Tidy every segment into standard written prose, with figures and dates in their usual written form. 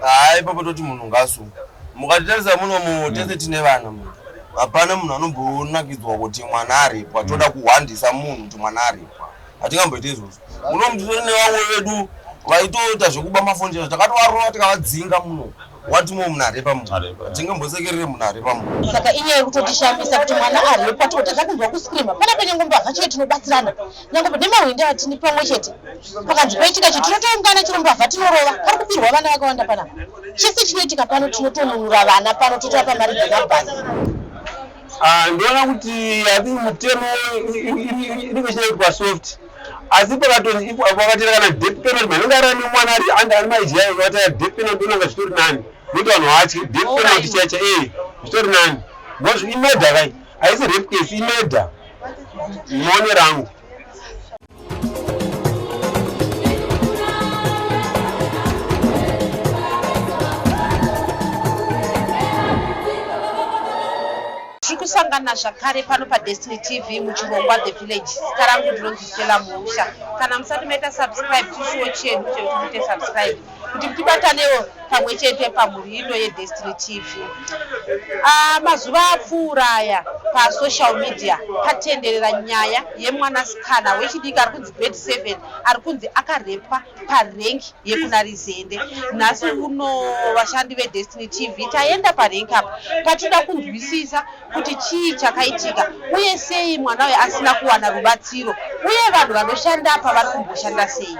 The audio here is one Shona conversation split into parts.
Haa, ipapo toti munhu ngaasungwe. Mukatitarisa munomu tese tine vana muno, hapana munhu anombonakidzwa kuti mwana arepwa. Toda kuhwandisa munhu kuti mwana arepwa, hatingamboite izvozvo. Munomu titori nevamwe vedu vaitoita zvekuba mafoni chaizvo, takatovarova tikavadzinga muno. Watimo munhu arepa munhu, Arepa, yeah. hatingambosekerere munhu arepa munhu. Saka inyaya yekutotishamisa kuti mwana arepwa, tikotadza kunzwa kuscreama pana nyange mbavha chete tinobatsirana, nyange nemahwindi atini pamwe chete. Pakanzi paitika chi tinotoungana, chero mbavha tinorova. Pari kubirwa vana vakawanda panapa. Chese chinoitika pano tinotonunura vana pano, totovapa mari dzemabhasi. Ah, ndinoona kuti I think mutemo inenge ichida soft, asi pakatira kana death penalty, anenge ari ane mwana ari under ari maiji ayo, vakatira death penalty, unanga zvitori nani nokuti vanhu vatye death penalty chaicha. Zvitori nani because imurder kai, haisi rape case, imurder, maonero angu. Tiri kusangana zvakare pano paDestiny TV muchirongwa The Village. Zita rangu ndinonzi Stella Muusha. Kana musati maita subscribe, chishuwo chedu chekuti muite subscribe kuti tibatanewo pamwe chete pamhuri ino yeDestiny TV. Ah, mazuva apfuura aya pasocial media patenderera nyaya yemwanasikana wechidiki ari kunzi grade 7, ari kunzi akarepwa parenki yekuna Rizende. Nhasi uno vashandi veDestiny TV taenda parenki apa patinoda kunzwisisa kuti chii chakaitika uye sei mwana uyu asina kuwana rubatsiro, uye vanhu vanoshanda apa vari kumboshanda sei.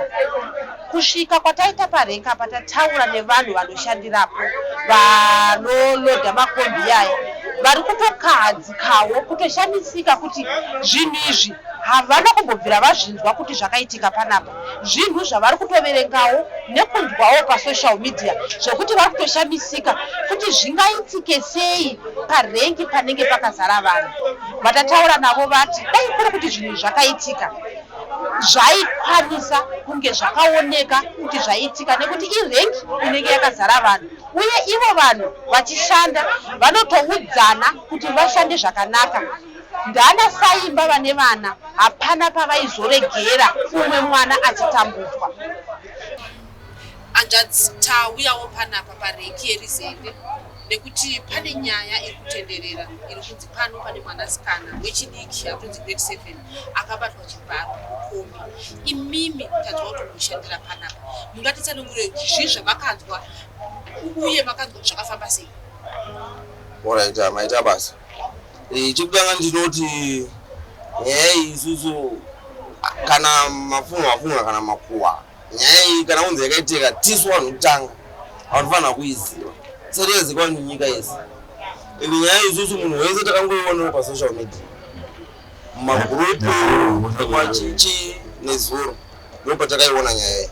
Kusvika kwataita parenki apa, tataura nevanhu vanoshandirapo, vanolodha makombi aya, vari kutokahadzikawo, kutoshamisika kuti zvinhu izvi havana kumbobvira vazvinzwa kuti zvakaitika panapa. Zvinhu zvavari kutoverengawo nekunzwawo pasocial media, zvekuti vari kutoshamisika kuti zvingaitike sei parenki panenge pakazara vanhu. Vatataura navo vati dai kuri kuti zvinhu zvakaitika, zvaikwanisa kunge zvakaoneka kuti zvaitika, nekuti irenki inenge yakazara vanhu, uye ivo vanhu vachishanda vanotoudzana kuti vashande zvakanaka. Ndana saimba vane vana, hapana pavaizoregera umwe mwana achitambudzwa. Hanzvadzi, tauyawo panapa parenki yeRizende nekuti pane nyaya iri kutenderera iri kunzi pano pane mwanasikana wechidiki atonzi grade 7 akabatwa chibharo mukombi. Imimi tanzwa kuti munoshandira panapa, mungatitsanangurire kuti zvii zvamakanzwa uye makanzwa zvakafamba sei? Alright, maita basa. Chekutanga ndinoti nyaya iyi isusu kana mafunga mafunga kana makuhwa, nyaya iyi kana kunzi yakaitika, tisu vanhu kutanga vanofanira kuiziva isati yazivikanwa nenyika yese. Ende nyaya iyi isusu munhu wese takangoionawo pasocial media, mumagurupu machichi. Nezuro ndo patakaiona nyaya iyi.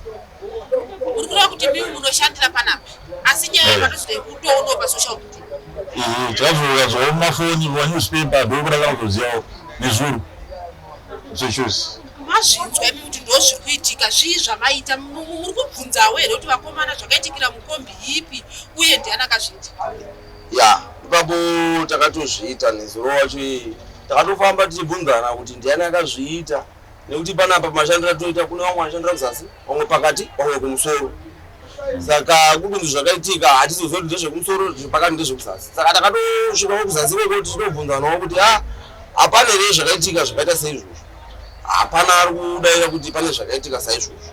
Uri kureva kuti mimi munoshandira panapa, asi nyaya matozodai kutoonawo pasocial media? Takazoka zvawo mumafoni, manewspaper, ndokuda kutozivawo nezuro zvechose. Mazvinzwa imi kuti ndo zviri kuitika, zvii zvamaita? Muri kubvunzawo here kuti vakomana, zvakaitikira mukombi ipi uye ndiani akazviita? Ya, ipapo takatozviita nezuro wacho. Takatofamba tichibvunzana kuti ndiani akazviita, nekuti panapa mashandiro atinoita kune vamwe vanoshandira kuzasi, vamwe pakati, vamwe kumusoro. Saka kukunzi zvakaitika, hatizoziva kuti ndezvekumusoro, zvepakati, ndezvekuzasi. Saka takatosvikawo kuzasi ikoko tichitobvunzanawo kuti a hapana here zvakaitika zvakaita seizvozvo. Hapana ari kudaira kuti pane zvakaitika saizvozvo.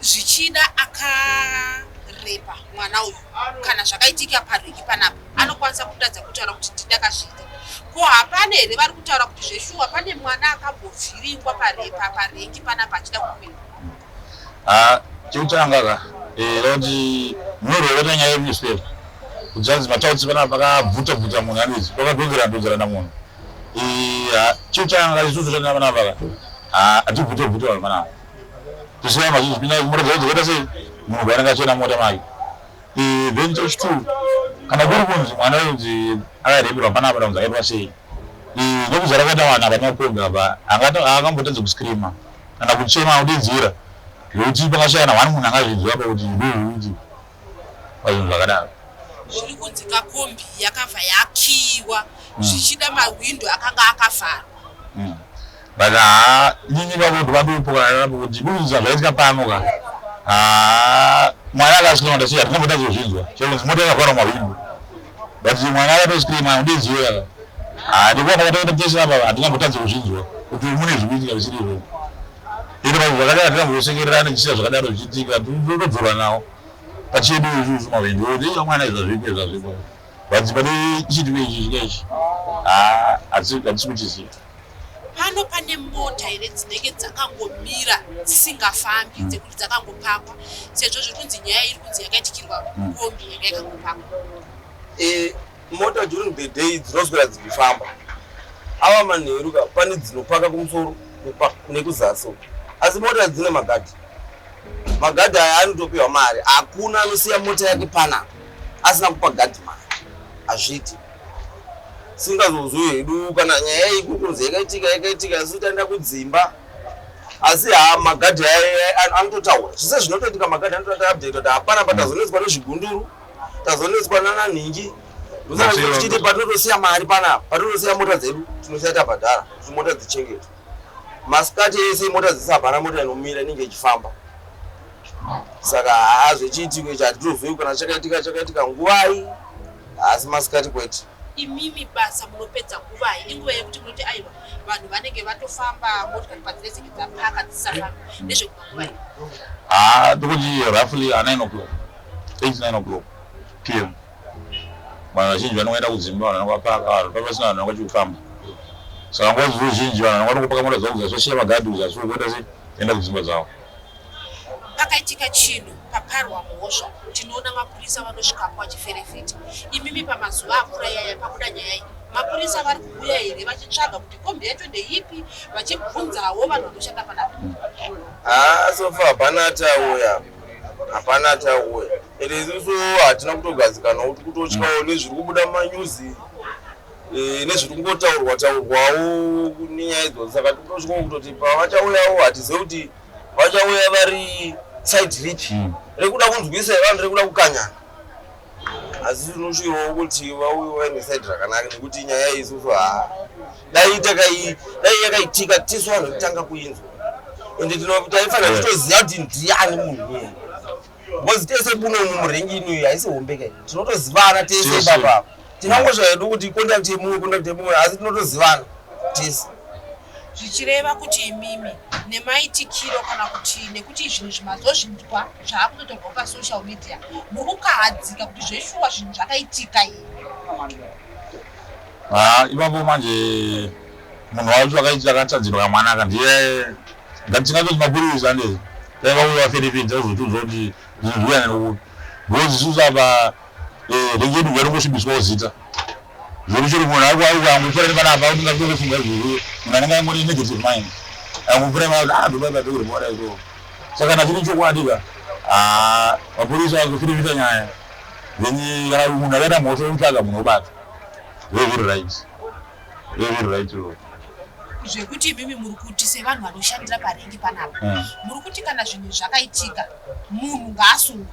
Zvichida akarepa mwana uyu, kana zvakaitika parenki panapa, anokwanisa kutadza kutaura kuti ndindakazviita. Ko hapana here vari kutaura kuti zveshuwa pane mwana akambovhiringwa parepa parenki panapa achida kukwira? Ah, chekutanga ka kuti munorwa kwata nyaya yemunewspaper kuti zvanzi matautsi panapa pakabvuta bvuta munhu, anidzi pakadhonzerana dhonzerana munhu. Chekutanga, isusu tana panapa ka hatibvute bvute vanhu panapa, tosiya mazvizvipinda mota dzavo dzakaita sei, munhu anenge achienda mumota make. Then chechi2, kana kuri kunzi mwana unzi akarepirwa panapa, kunzi akaitwa sei, nekuzara kwaita vanhu apa nemakombi apa, angambotadza kuscreama kana kuchema, kudedzera, zvekuti pakashaya kana one munhu angazvinzwa apa kuti ndozvikuitika pazvinhu zvakadaro. Zviri kunzi kakombi yakabva yakiyiwa, zvichida mahwindo akanga akavharwa. But haa, inini ipapo ndovandopokanana kuti kunzi zvaitika pano ka, haa, mwana. Akascreama ndasiya hatina kutazozvinzwa chero kunzi mota yakavharwa mahwindo, but mwana akatoscreama undiziwe aka handikuona kwataenda tese apa, hatina kutadza kuzvinzwa kuti mune zvikuitika zvisiri izvozvo. Ende vanhu zvakadaro hatina kumbosekererana tichisiya zvakadaro zvichiitika, totodzorwa nawo pachedu isusu mahwindo kuti iya mwana izvi hazvipo, izvi hazvipo, but pane chiitiko ichi chika ichi hatisi kuchiziva. Pano pane mota here dzinenge dzakangomira dzisingafambi, dzekuti dzakangopakwa, sezvo zviri kunzi nyaya iri kunzi yakaitikirwa kombi yanga yakangopakwa? Mota during the day dzinoswera dzichifamba. Ava manheru ka pane dzinopaka kumusoro nekuzasi uko, asi mota dzine magadhi. Magadhi aya anotopiwa mari. Hakuna anosiya mota yake panapa asina kupa gadhi mari, hazviiti. Singazozwi hedu kana nyaya iyi kuri kunzi yakaitika yakaitika, isu taenda kudzimba, asi ha magadhi aya anototaura zvese zvinotoitika. Magadhi anotoita update kuti hapana patazonetswa nezvigunduru, tazonetswa nananhingi. Tichiti patinotosiya mari panapa, patinotosiya mota dzedu, tinosiya tabhadhara kuti mota dzichengetwe. Masikati ese mota dzese hapana mota inomira, inenge ichifamba. Saka haa zvechiitiko ichi hatitozivi kana chakaitika chakaitika nguvai, asi masikati kwete. Imimi basa munopedza nguvai? Inguva yekuti munoti aiwa, vanhu vanenge vatofamba, motikari padzinenge dzapaka dzisafambi, ndezvekuva nguvai? Haa, tokuti roughly a 9 o'clock, 8 9 o'clock PM. Vanhu vazhinji vanongoenda kudzimba, vanhu vanonga vapaka, vanhu papasina vanhu vanonga vachikufamba. Saka nguva zhinji vanhu vanonga vanongopaka mota dzavo kuzasi, vosiya magadhi kuzasi, voenda sei, kuenda kudzimba dzavo. Pakaitika chinhu, paparwa mhosva, tinoona mapurisa vanosvikapo vachiferefeta. Imimi pamazuva akura yaya pabuda nyaya iyi, mapurisa vari kuuya here vachitsvaga kuti kombi yacho ndeipi, vachibvunzawo vanhu vanoshanda panapa? Haa, so far hapana atauya, hapana atauya. Ende isusu hatina kutogadzikana kuti kutotyawo nezviri kubuda mumanyuzi, nezviri kungotaurwa taurwawo nenyaya idzodzo. Saka tikutotyawo kutoti pavachauyawo hatizive kuti vachauya vari side ripi, rekuda kunzwisa vanhu, rekuda kukanyana. Asi tinoshuwirawo kuti vauye vaine side rakanaka, nekuti nyaya iyi isusu haa dai yakaitika tisu vanhu vekutanga kuinzwa, ende taifanira titoziva kuti ndiani munhu iyeye, because tese munomu murengi inoyi haisi hombe kai, tinotozivana tese ipapa. Tinangosva hedu kuti contact yemumwe, contact yemumwe, asi tinotozivana tese. Zvichireva kuti imimi nemaitikiro kana kuti nekuti zvinhu zvimazozvinzwa zvaakutotorwa pasocial media, muri kukahadzika kuti zveshuwa zvinhu zvakaitika iyi? Ha, ipapo manje munhu wacho akaita akatadzirwa kamwana aka ndiye ngatingatoti mapurisa andezi dai vauya vaferefedza kuzotiudza kuti zvinhu zviyana nekuti, because isusu apa rengi yedu yaringosvibiswawo zita zvekuti chero munhu ari angopfuura nepanapa kuti ngatongofunga izvozvo, munhu anenge angori negative mind angopfuura nepanapa ah ndobai pekuripota izvo. Saka kana chiri chokwadi ka, mapurisa azoferefeta nyaya, then kana munhu akaita mhosva yomutsvaga munhu obata. Very right, very right. Zvekuti imimi muri kuti sevanhu vanoshandira parengi panapa, muri kuti kana zvinhu zvakaitika munhu ngaasungwe?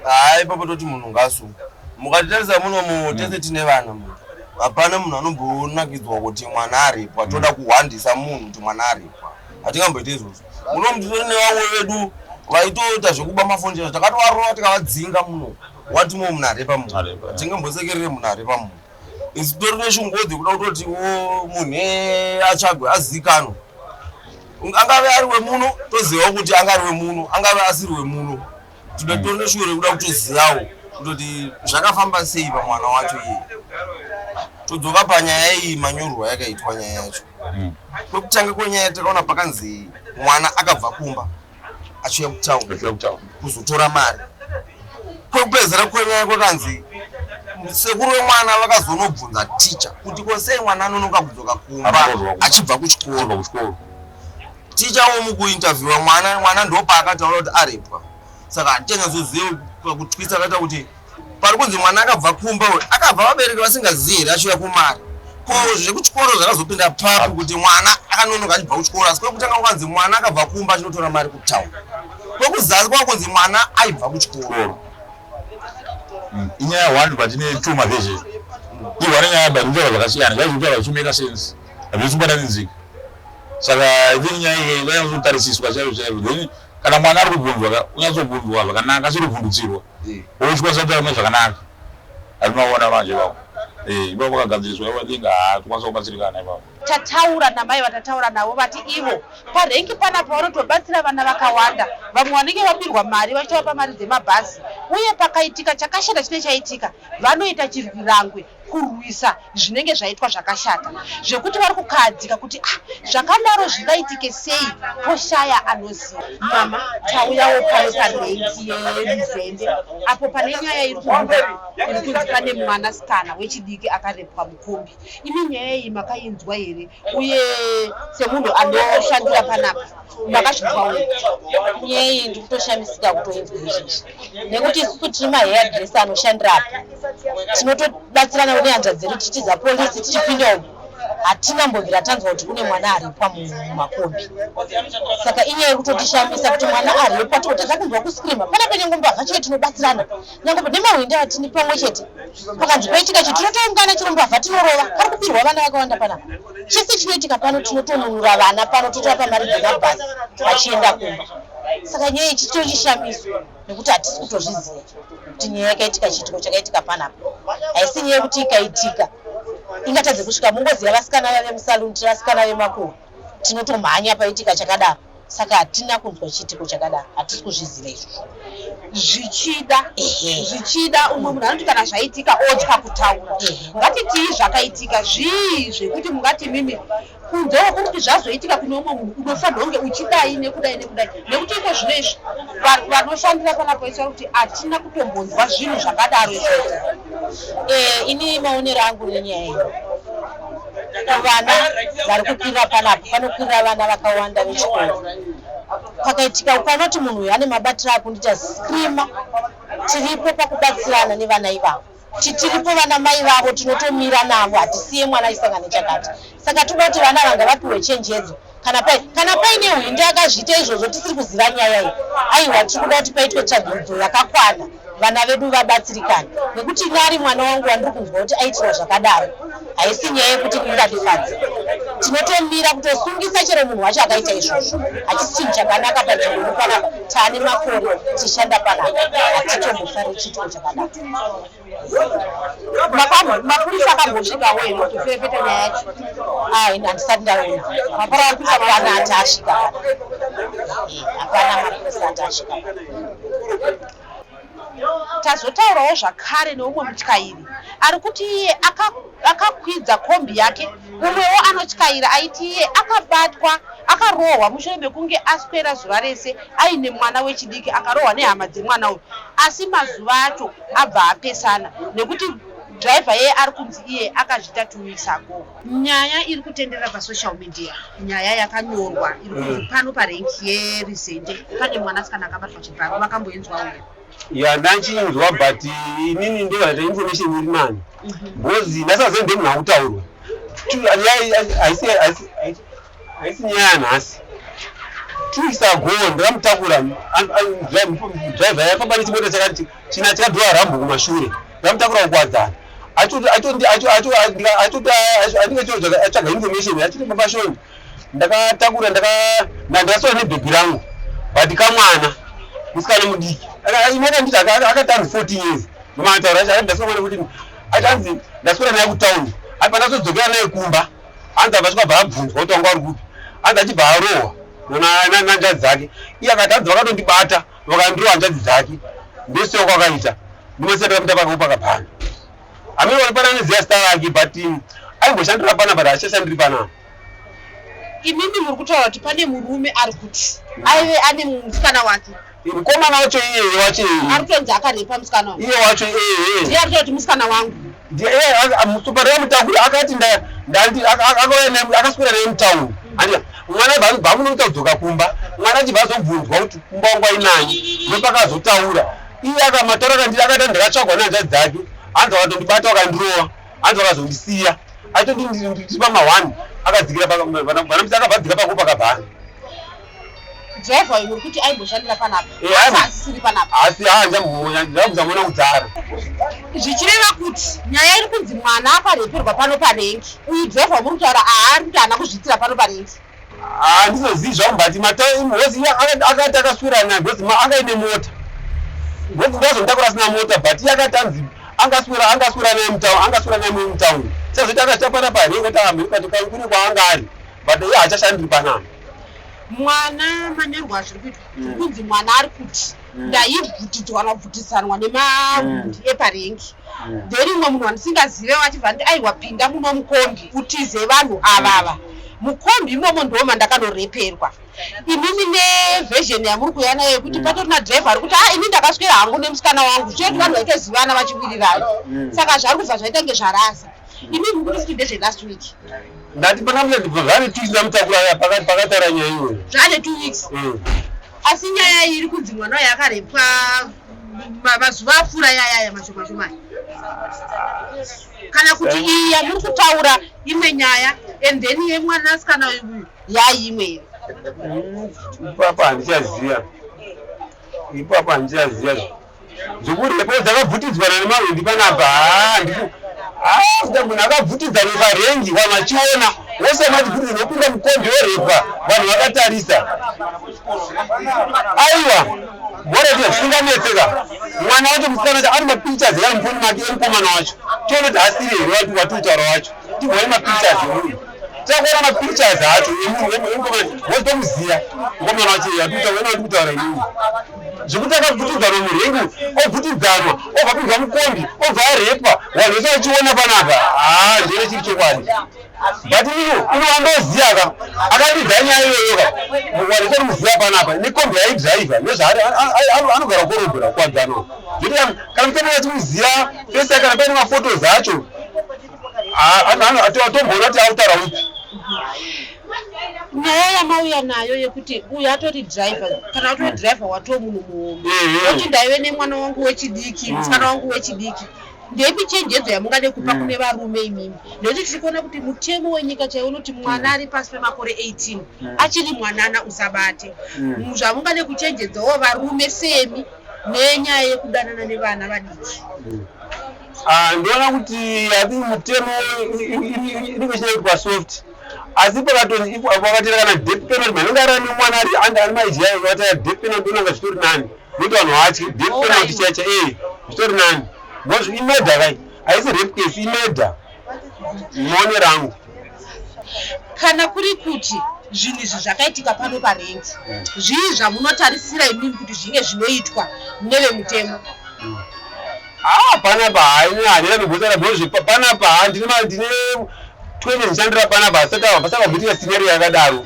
Haa, ipapo toti munhu ngaasungwe. Mukatitarisa munomu tese tine vana munhu, hapana munhu anombonakidzwa kuti mwana aripwa toda kuhwandisa munhu kuti mwana aripwa. Hatingamboiti izvozvo. Munomu titori nevamwe vedu vaitoita zvekuba mafoni chaizvo, takatovarova tikavadzinga muno. Watimo munhu arepa munhu, hatingambosekerere munhu arepa munhu. Isu titori neshungu dzekuda kutotiwo munhu atsvagwe azikanwe, angave ari wemuno tozivawo kuti anga ari wemuno, angave asiri wemuno, titori neshungu rekuda kutozivawo kutoti zvakafamba sei pamwana wacho iye. Todzoka panyaya iyi, manyorwa yakaitwa nyaya yacho. Kwekutanga kwenyaya takaona pakanzi mwana akabva kumba achiuya kutauni kuzotora mari. Kwekupedzera kwenyaya kwakanzi sekuru wemwana vakazonobvunza ticha kuti ko sei mwana anonoka kudzoka kumba achibva kuchikoro. Ticha womukuinterviewa mwana, mwana ndopaakataura kuti arepwa. Saka hatichanyatsozive kutwisa akaita kuti pari kunzi mwana akabva kumba, akabva vabereki vasingazivi here achiuya kumari? Ko zvekuchikoro zvakazopinda papi kuti mwana akanonoka achibva kuchikoro? Asi kwekutanga kwakanzi mwana akabva kumba achinotora mari kutauni, kwekuzasi kwakunzi mwana aibva kuchikoro. Inyaya one but ine two maversion. Iwane nyaya but kutaura zvakasiyana, zvazvokutaura zvichimeka sense, hazvisi kubatanidzika. Saka I think nyaya iyi vanyatsotarisiswa chaizvo chaizvo, then Kana mwana ari kubvunzwa ka, unyatsobvunzwa zvakanaka asiri kuvhundutsirwa. Wochikwanisa kutaura naye zvakanaka. Atinoona manje ipapo. Eh, ipapo pakagadziriswa ipapo I think haa tokwanisa kubatsirikana ipapo. Tataura namai vatataura navo vati ivo parenki panapa vanotobatsira vana vakawanda, vamwe vanenge vabirwa mari vachitovapa mari dzemabhazi uye pakaitika chakashata chinenge chaitika vanoita chirwirangwe kurwisa zvinenge zvaitwa zvakashata zvekuti vari kukahadzika kuti ah, zvakadaro zvingaitike sei poshaya anoziva. Mama, tauyawo pano parenki yeRuzende apo pane nyaya iri kubuda iri kunzi pane mwanasikana wechidiki akarepwa mukombi. Imi nyaya iyi makainzwa here uye semunhu anoshandira panapa makazvinzwawo here? Nyaya iyi ndiri kutoshamisika kutoinzwa izvezvi nekuti isusu tiri mahairdresser anoshandira apa tinotobatsirana nehanzvadzi dzedu tichitiza polisi tichipinda umu hatina mbobvira tanzwa kuti kune mwana arepwa mumakombi saka inyaya yekutotishamisa kuti mwana arepwa totadza kunzwa kuscreama pana penyange mbavha chete tinobatsirana nyange nemahwindi atini pamwe chete pakanzi paitika chi tinotoungana chero mbavha tinorova pari kubirwa vana vakawanda panapa chese chinoitika pano tinotonunura vana pano totovapa mari dzemabhasi vachienda kumba saka nyaya ichi chitochishamiso nekuti hatisi kutozviziva kuti nyaya yakaitika chiitiko chakaitika panapa haisi nyaya yekuti ikaitika ingatadze kusvika mungoziva vasikana vave musaluni tiri vasikana vemakuhwa tinotomhanya paitika chakadaro saka hatina kunzwa chiitiko chakadaro hatisi kuzviziva izvozvo Zvichida zvichida umwe munhu anoti kana zvaitika otya kutaura. Ngatitii zvakaitika zvii zvekuti mungati mimi kunze uko kuti zvazoitika kune umwe munhu unofanirwa kunge uchidai nekudai nekudai nekuti iko zvino izvi vanoshandira panapa vese vari kuti hatina kutombonzwa zvinhu zvakadaro izvozvo. Eh, ini maonero angu nenyaya iyi kuvana vari kukwirira panapa panokwirira vana vakawanda vechikoro pakaitika ukanoti munhu uyu ane mabatiro akundiita screamer tiripo pakubatsirana nevana ivavo titiripo vana mai vavo tinotomira navo hatisiye mwana achisangana nechakati saka toda kuti vana vanga vapiwe chenjedzo kana pai kana paine hwindi akazviita izvozvo tisiri kuziva nyaya iyi aiwa tiri kuda kuti paitwe tsvagurudzo yakakwana vana vedu vabatsirikane nekuti ini ari mwana wangu wandiri kunzwa kuti aitirwa zvakadaro haisi nyaya yekuti ingandifadza tinotomira kutosungisa chero munhu wacho akaita izvozvo hachisi chinhu chakanaka panzvimbo ino panapa taane makore tichishanda panapa hatitombofari chiitiko chakadaro Mapurisa akambosvikawo here kuzoferefeta nyaya yacho? Ah, ini handisati ndaona. Hapana ati asvika pana. Hapana mapurisa ati asvika pana. Tazotaurawo zvakare neumwe mutyairi ari kuti iye akakwidza kombi yake. Umwewo anotyaira aiti iye akabatwa akarohwa mushure mekunge aswera zuva rese aine mwana wechidiki akarohwa nehama dzemwana uyu asi mazuva acho abva apesana nekuti driver yeye ari kunzi iye akazviita 2 weeks ago. Nyaya iri kutenderera pasocial media nyaya yakanyorwa iri kunzi pano parenki yeRizende pane mwanasikana akabatwa chibharo vakamboinzwawo here? Ya, ndanchinzwa but inini ndovata information iri nani because ndasaziva ndemunhu akutaurwa. Haisi nyaya yanhasi. 2 weeks ago ndakamutakura driver yaifamba nechimota chakati china chakadhiwa rambo kumashure, ndakamutakura kuKwadzana achoti atsvaga information achiti mapashoni ndakatakura ndakasora nebhebhi rangu but kamwana musikana mudiki inakanditi akati anzi 14 years nomataura acho akati ndaswera mwana 14 ati anzi ndaswera naye kutauni ati pandazodzokera naye kumba hanzi abva asvika bva abvunzwa kuti wanga uri kupi hanzi achibva arohwa nanhanzvadzi dzake iye akati hanzi vakatondibata vakandirova hanzvadzi dzake ndosiwa kwakaita ndimosiya ndakamuta pakapana amene vari pana anoziva zita rake but aimboshandira pana but haachashandiri panapa. Imimi muri kutaura kuti pane murume ari kuti aive ane musikana wake. Mukomana wacho iyeye wacho iyeye ari kutonzi akarepa musikana uyu. Iye wacho iyeye ndiye ari kutaura kuti musikana wangu. Musuparira akati akaswera naye mutauni andika mwana bva munoita kudzoka kumba mwana achibva azobvunzwa kuti kumba wangu ainani ndopakazotaura iye akamataura akanditi akati ndakatsvagwa nehanzvadzi dzake hanzi vakatondibata vakandirova hanzi vakazondisiya atoti ndiri pama1 akadzikira vanamisa akabva adzika pako pakabhana. Driver uyu muri kuti aimboshandira panapa asi asisiri panapa. Asi ndambomuona kudhara. Zvichireva kuti nyaya iri kunzi mwana akareperwa pano parengi uyu driver wamuri kutaura aari kuti haana kuzviitira pano parengi. Handizozivi zvangu but because iye akati akaswera naye because angaine mota because ndazomutakura asina mota but iye akati anzi angaswera angaswera naye mutown angaswera naye mutown sazoti akasvika pana parenga taamhiri but kune kwaanga ari but iye haachashandiri panapa. Mwana manyorwa zviri kuitwa zviri kunzi mwana ari kuti ndaibvutidzwa kana kubvutidzanwa nemahundi eparengi then umwe munhu wandisingazive wachibva nditi aiwa pinda muno mukombi utize vanhu avava mukombi imomo ndo mandakanoreperwa. Imimi neversion yamuri kuuya nayo yekuti patori nadriver ari kuti ah ini ndakaswera hangu nemusikana wangu zvichoti vanhu vaitozivana vachiwirirana saka zvari kubva zvaita kunge zvarasa. Imimi muri kuti futi ndezve last week. Ndati pana zvane 2 weeks ndamutakura pakataura nyaya iyoyo. Zvane 2 weeks. Asi nyaya iyi iri kunzi mwana uyu akarepwa mazuva apfuura yayaya mashoma shoma. Kana kuti iyi yamuri kutaura imwe nyaya and then yemwanasikana uyu yaimwe here? Ipapa handichaziva. Ipapa handichaziva. Zvokurepo dzakabvutidzwana nemahwindi panapa haa ndiku haa kuita munhu akabvutidzana parengi vanhu vachiona wose machibvutidza nopinda mukombi worepwa vanhu vakatarisa aiwa morete zvisinganetseka mwana wacho musikana wacho ari mapictures ari mufoni make emukomana wacho tione kuti hasiri here wati watiutaura wacho tigone mapictures emunhu takuona mapictures acho emunhu emukomana wotomuziva mukomana wacho wati kutaura inini Zvekuti akabvutidzanwa murengi obvutidzanwa obva apinzwa mukombi obva arepwa vanhu vese vachiona panapa haa ndere chiri chokwadi but iyo ino wandoziva ka akandidza nyaya iyoyo ka vanhu vese vanomuziva panapa nekombi yaidhiraivha nezvaari anogara kukorobhera kukwadzana zvekuti kana mutambo vachimuziva fese kana paine mafotos acho atomboona kuti akutaura upi. Nyaya yamauya nayo yekuti uyu atori driver kana atori driver watoo munhu muhombe oti ndaive nemwana wangu wechidiki musikana wangu wechidiki ndeipi chenjedzo yamungade kupa kune varume imimi nekuti tiri kuona kuti mutemo wenyika chaiwo unoti mwana ari pasi pemakore 18 achiri mwanana usabate zvamungade kuchenjedzawo varume semi nenyaya yekudanana nevana vadiki. Ah, ndoona kuti I think mutemo inenge ichida kuitwa soft asi pakatera kana death penalty manenge ari ane mwana ari anga ari maiji ayo vataya death penalty onanga zvitori nani nokuti vanhu vatye death penalty chaiya cha eh zvitori nani because imurder kai haisi rape case imurder maonero angu. Kana kuri kuti zvinhu izvi zvakaitika pano parengi zvii zvamunotarisira imimi kuti zvinge zvinoitwa nevemutemo? Ah, panapa hayi handina kumbotaura because panapa ha ndine ndine 20 ndichandira panapa saka pasaka kumboitika scenario yakadaro.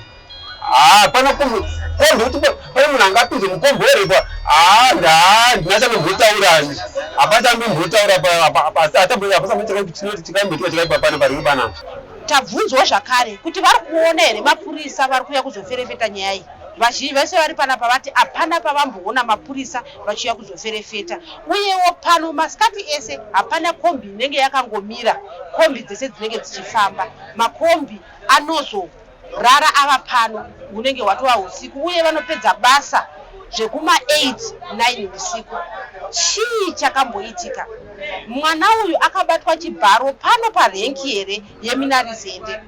Ah, pana kombi kombi kuti pane munhu angapinze mukombi worepwa. Ah, nda ndina chambotaura. Hapana chambotaura pa apa asi atambo hapana chamboitika chikamboitika chakaipa pano pari panapa. Tabvunzwawo zvakare kuti vari kuona here mapurisa vari kuuya kuzoferefeta nyaya iyi. Vazhinji vese vari panapa vati hapana pavamboona mapurisa vachiuya kuzoferefeta. Uyewo pano masikati ese hapana kombi inenge yakangomira, kombi dzese dzinenge dzichifamba. Makombi anozorara ava pano hunenge hwatova husiku uye vanopedza basa zvekuma 8, 9 husiku. Chii chakamboitika? Mwana uyu akabatwa chibharo pano parenki here yeMinarizende?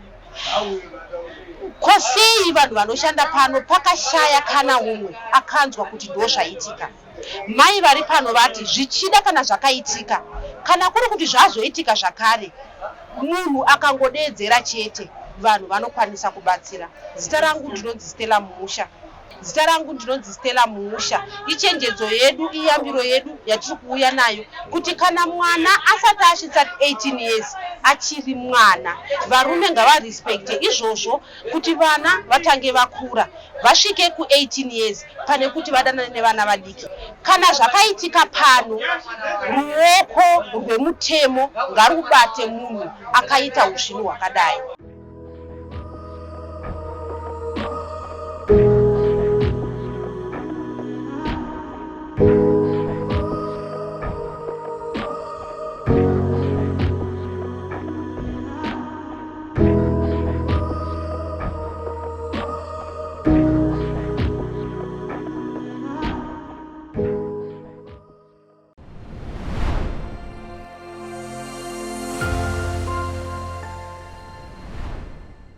Ko sei vanhu vanoshanda pano pakashaya kana umwe akanzwa kuti ndozvaitika? Mai vari pano vati zvichida kana zvakaitika, kana kuri kuti zvazoitika zvakare, munhu akangodeedzera chete vanhu vanokwanisa kubatsira. Zita rangu ndinonzi Stella Muusha. Zita rangu ndinonzi Stella Muusha. Ichenjedzo yedu, iyambiro yedu yatiri kuuya nayo kuti kana mwana asati asvitsa 18 years achiri mwana. Varume ngavarespecte izvozvo kuti vana vatange vakura vasvike ku 18 years pane kuti vadanane nevana vadiki. Kana zvakaitika pano, ruoko rwemutemo ngarubate munhu akaita husvinu hwakadai.